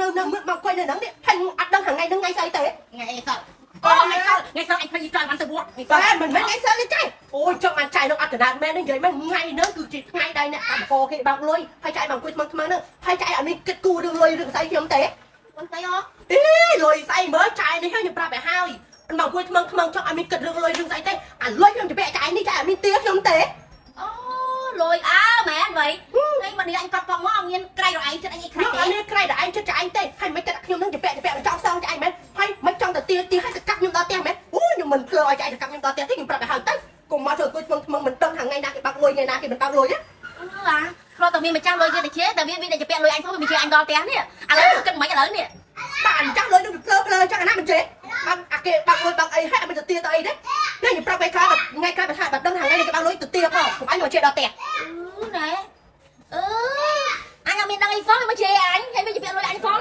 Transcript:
នៅនៅមកអង្គុយនៅហ្នឹងនេះហើយអត់ដឹងថ្ងៃហ្នឹងថ្ងៃស្អីទេ ថ្ងៃអីសល់អូថ្ងៃសល់ថ្ងៃសល់អញភ្លេចចង់បានទៅវត្ត តែមិនមែនថ្ងៃសល់ទេចៃអូយចង់បានចៃនឹងអត់កណ្ដាលមែននិយាយមែនថ្ងៃហ្នឹងគឺជាថ្ងៃដែលអ្នកកម្មករគេបើកលុយហើយចៃមកអង្គុយថ្មថ្មហ្នឹងហើយចៃអត់មានគិតគូររឿងលុយរឿងស្អីខ្ញុំទេ មិនស្អីហ៎ អីលុយស្អីមើលចៃនេះហើយខ្ញុំប្រាប់ឲ្យហើយមកអង្គុយថ្មថ្មចង់អត់មានគិតរឿងលុយរឿងស្អីទេអាលុយខ្ញុំជពាក់ចៃនេះចៃអត់មានទាខ្ញុំទេ អូលុយអើមែនវ៉ៃនេះមកនេះអញកត់កង់មកអត់មានក្រៃរឯងចិត្តអញអីខ្លា ខ្ញុំ ចទេ អត់មានក្រៃដល់ឯងចិត្តចៃទេហើយមិនគិតខ្ញុំនឹងជពាក់ជពាក់ចង់សងចៃមែនហើយមិនចង់ទៅទាទាឲ្យទៅកាប់ខ្ញុំដល់ផ្ទះមែនអូខ្ញុំមិនភ្លើឲ្យចៃទៅកាប់ខ្ញុំដល់ផ្ទះទេខ្ញុំប្រាប់ឲ្យហើយទៅកុំមកធ្វើអង្គុយថ្មថ្មមិនដឹងថ្ងៃណាគេបើកលុយថ្ងៃណាគេមិនបើកលុយណា អឺអាគ្រាន់តែមានម្ចាស់លុយគេទៅជាតែវាវាតែជពាក់លុយអញផងវាមិនជាអញដល់ផ្ទះនេះឥឡូវគិតមិនឥឡូវនេះ បាទម្ចាស់លុយនឹងវាភ្លើភ្លើចឹងអាណាមិនចេះបាំងអាគេបាំងលុយបាំងអីហើយអត់មានទៅទាទៅអីទេនេះខ្ញុំប្រាប់ពេលក្រោយថ្ងៃក្រោយបើថាបើដឹងថ្ងៃនេះគេបាំងលុយទៅទាផងកុំអញមកជាដល់ផ្ទះ អឺណែអឺអញអត់មានដឹងអីផងវាមកជាអញហើយវាជពាក់លុយអញផង